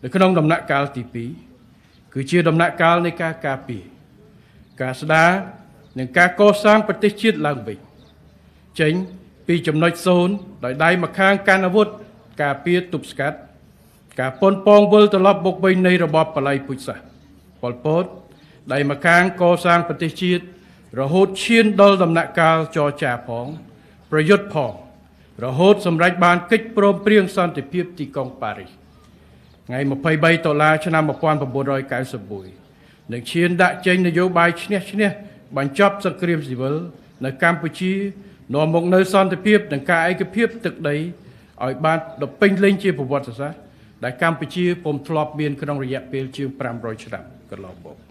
នៅក្នុងដំណាក់កាលទី2គឺជាដំណាក់កាលនៃការការពារការស្ដារនិងការកសាងប្រទេសជាតិឡើងវិញចេញពីចំណុច0ដោយដៃម្ខាងកាន់អាវុធការពារទប់ស្កាត់ការប៉ុនប៉ងវិលត្រឡប់មកវិញនៃរបបបល័យពូជសាសន៍ប៉ុលពតដៃម្ខាងកសាងប្រទេសជាតិរហូតឈានដល់ដំណាក់កាលចរចាផងប្រយុទ្ធផងរហូតសម្រេចបានកិច្ចព្រមព្រៀងសន្តិភាពទីក្រុងប៉ារីសថ្ងៃ23ដុល្លារឆ្នាំ1991នឹងឈានដាក់ចេញនយោបាយឈ្នះឈ្នះបញ្ចប់សង្គ្រាមស៊ីវិលនៅកម្ពុជានាំមកនៅសន្តិភាពនិងការឯកភាពទឹកដីឲ្យបានដល់ពេញលេញជាប្រវត្តិសាស្ត្រដែលកម្ពុជាពុំធ្លាប់មានក្នុងរយៈពេលជាង500ឆ្នាំកន្លងមក។